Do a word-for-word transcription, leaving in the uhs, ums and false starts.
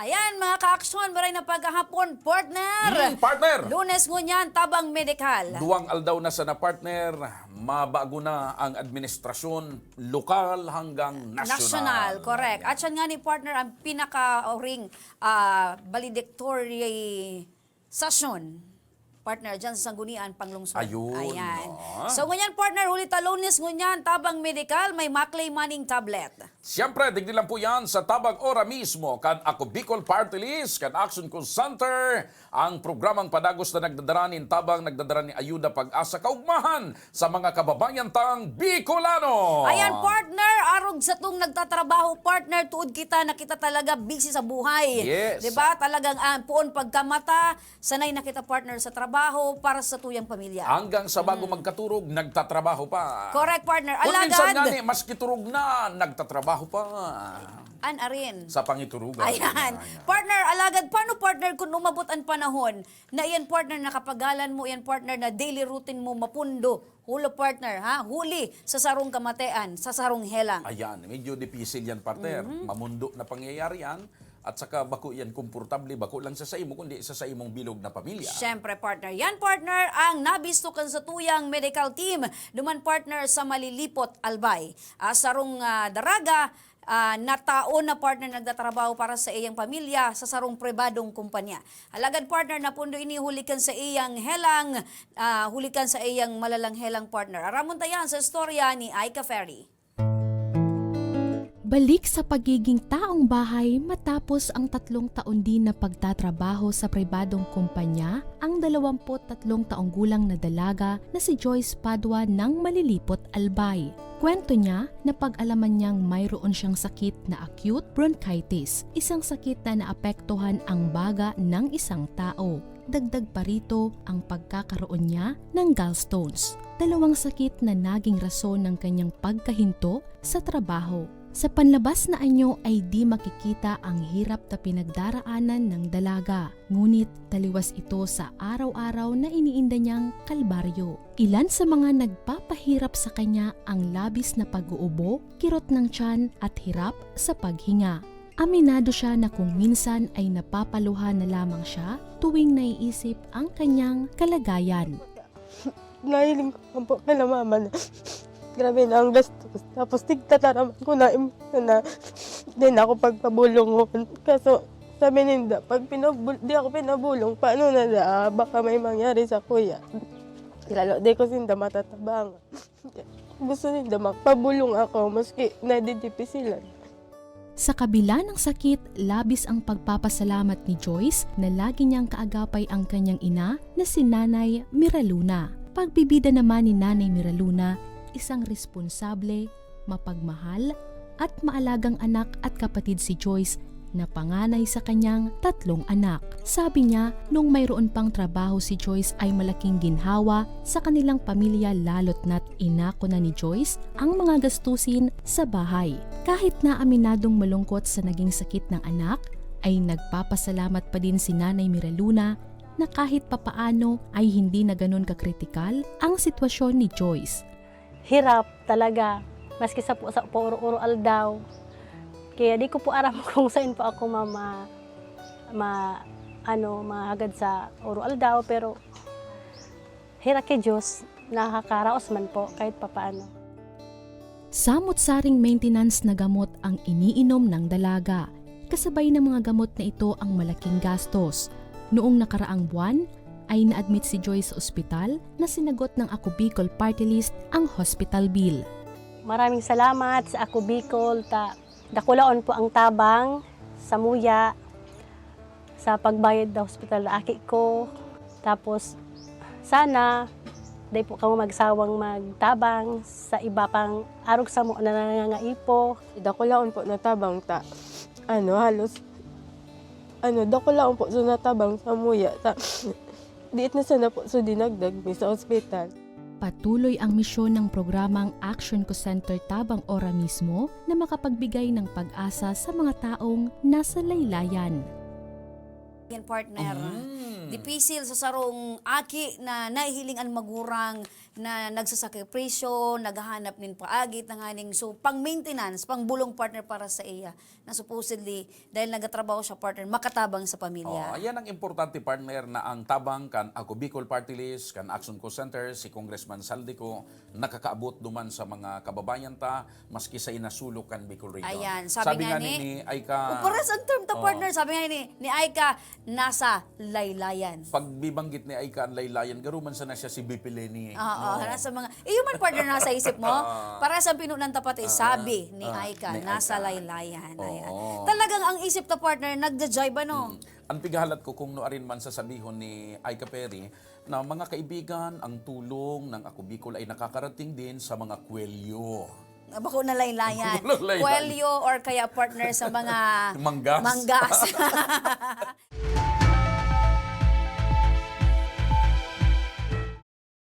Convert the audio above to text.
Ayan, mga ka-aksyon, maray na paghahapon, partner. Mm, partner. Lunes ngunyan, tabang medikal. Duwang aldaw na sana, partner. Mabago na ang administrasyon, lokal hanggang nasyonal. Nasyonal, correct. Ayan. At siya nga ni partner ang pinakauring ah, valedictory session, partner, dyan sa Sanggunian Panglungsod. Ayun, Ayan. no? So, ngunyan, partner, huli ta Lunes ngunyan, tabang medikal, may Maclay Manning tablet. Siyempre, digdi lang po yan sa tabang ora mismo kan Ako Bicol Party List, kan Action Call Center, ang programang padagos na nagdadara nin tabang, nagdadara nin ayuda, pag-asa, kaugmahan sa mga kababayan tang Bicolano. Ayan, partner, arog sa tong nagtatrabaho, partner, tuod kita na kita talaga busy sa buhay. Yes. Di ba? Talagang ah, puon pagkamata, sanay na kita, partner, sa trabaho para sa tuyang pamilya. Hanggang sa bago magkaturog, nagtatrabaho pa. Correct, partner. Kung minsan Alagad, nga ni, maski turog na, nagtatrabaho pa. an arin. Sa pangiturugan. Ayan. Partner, alagad, paano, partner, kung umabot ang panahon na iyan, partner, nakapagalan mo, iyan, partner, na daily routine mo mapundo, hulo, partner, ha? Huli sa sarong kamatean, sa sarong helang. Ayan, medyo dipisil yan, partner. Mm-hmm. Mamundo na pangyayari yan. At saka bako yan komportable, bako lang sa saimo, kundi sa saimong bilog na pamilya. Siyempre, partner. Yan, partner, ang nabisto kan sa tuyang medical team. Duman, partner, sa Malilipot, Albay. Ah, sarong ah, daraga, ah, na tao na, partner, nagtatrabaho para sa iyang pamilya sa sarong pribadong kumpanya. Alagad, partner, napundo ini huli kan sa iyang helang, ah, huli kan sa iyang malalang helang, partner. Aramon ta yan sa istorya ni Aika Ferry. Balik sa pagiging taong bahay matapos ang tatlong taon din na pagtatrabaho sa pribadong kumpanya, ang dalawamput tatlong taong gulang na dalaga na si Joyce Padua ng Malilipot, Albay. Kwento niya, napag-alaman niyang mayroon siyang sakit na acute bronchitis, isang sakit na naapektuhan ang baga ng isang tao. Dagdag pa rito ang pagkakaroon niya ng gallstones, dalawang sakit na naging rason ng kanyang pagkahinto sa trabaho. Sa panlabas na anyo ay di makikita ang hirap na pinagdaraanan ng dalaga, ngunit taliwas ito sa araw-araw na iniinda niyang kalbaryo. Ilan sa mga nagpapahirap sa kanya ang labis na pag-uubo, kirot ng tiyan at hirap sa paghinga. Aminado siya na kung minsan ay napapaluha na lamang siya tuwing naiisip ang kanyang kalagayan. Nahiling ko lang po kala mama na grabe na ang gastos. Tapos tigtataraman ko na im- na di na ako pagpabulungon. Kaso sabi ninda, pag pinabul- di ako pinabulong, paano na da? Ah, baka may mangyari sa kuya. Lalo di ko sinda matatabangan. Gusto ninda magpabulong ako maski nadidipisilan. Sa kabila ng sakit, labis ang pagpapasalamat ni Joyce na lagi niyang kaagapay ang kanyang ina na si Nanay Miraluna. Pagbibida naman ni Nanay Miraluna, isang responsable, mapagmahal, at maalagang anak at kapatid si Joyce na panganay sa kanyang tatlong anak. Sabi niya, nung mayroon pang trabaho si Joyce ay malaking ginhawa sa kanilang pamilya, lalo't na't inako na ni Joyce ang mga gastusin sa bahay. Kahit na aminadong malungkot sa naging sakit ng anak, ay nagpapasalamat pa din si Nanay Miraluna na kahit papaano ay hindi na ganun kakritikal ang sitwasyon ni Joyce. Hirap talaga, maski sa po, sa po oro-oro aldaw. Kaya di ko po aram kung saan po ako ma, ma, ma ano, mahagad sa oro aldaw, pero hira ki Diyos, nakakaraos man po kahit papaano. Samot-saring maintenance na gamot ang iniinom ng dalaga. Kasabay ng mga gamot na ito ang malaking gastos. Noong nakaraang buwan, ay na-admit si Joyce sa ospital na sinagot ng Ako Bicol Party List ang hospital bill. Maraming salamat sa Ako Bicol ta dakulaon po ang tabang sa muya sa pagbayad sa hospital na aki ko. Tapos sana dai po kamo magsawang magtabang sa iba pang arog samo na nangangaipo. Dakulaon po na tabang ta ano halos ano dakulaon po so natabang sa muya ta diit na sana po so dinagdag mi sa ospital. Patuloy ang misyon ng programang Action Call Center Tabang Ora Mismo na makapagbigay ng pag-asa sa mga taong nasa laylayan. Yan, partner. Mm. Dipisil sa sarong aki na nahihiling an magurang na nagsasakripisyo, naghahanap nin paagi tanganing so pang-maintenance, pang-bulong, partner, para sa iya na supposedly dahil nagtatrabaho siya, partner, makatabang sa Oh, pamilya. Yan ang importante, partner, na ang tabang kan Ako Bicol Party List, kan Action Call Center, si Congressman Zaldy Co, nakakaabot duman sa mga kababayan ta, maski sa inasulok kan Bicol Region. Ayan, sabi nga ni, ni- ni Aika, O, paras ang term ta, Oh. partner. Sabi nga ni, ni Aika, nasa laylayan. Pagbibanggit ni Aika ang laylayan, garuman sana siya si Bipi Leni. Oo, No? nasa mga... Iyo man, partner, nasa isip mo. Ah. Para sa pinunan tapat, eh, sabi ni ah, Aika, ni nasa Aika. laylayan. Ayan. Oo. Talagang ang isip ta, partner, nagja-jive, ano? Mm. Ang pighalat ko kung nuarin man sasabihon ni Aika Perry na, mga kaibigan, ang tulong ng Ako Bicol ay nakakarating din sa mga kwelyo. Bako na laylayan. Bako na laylayan. Kwelyo or kaya, partner, sa mga Manggas. manggas.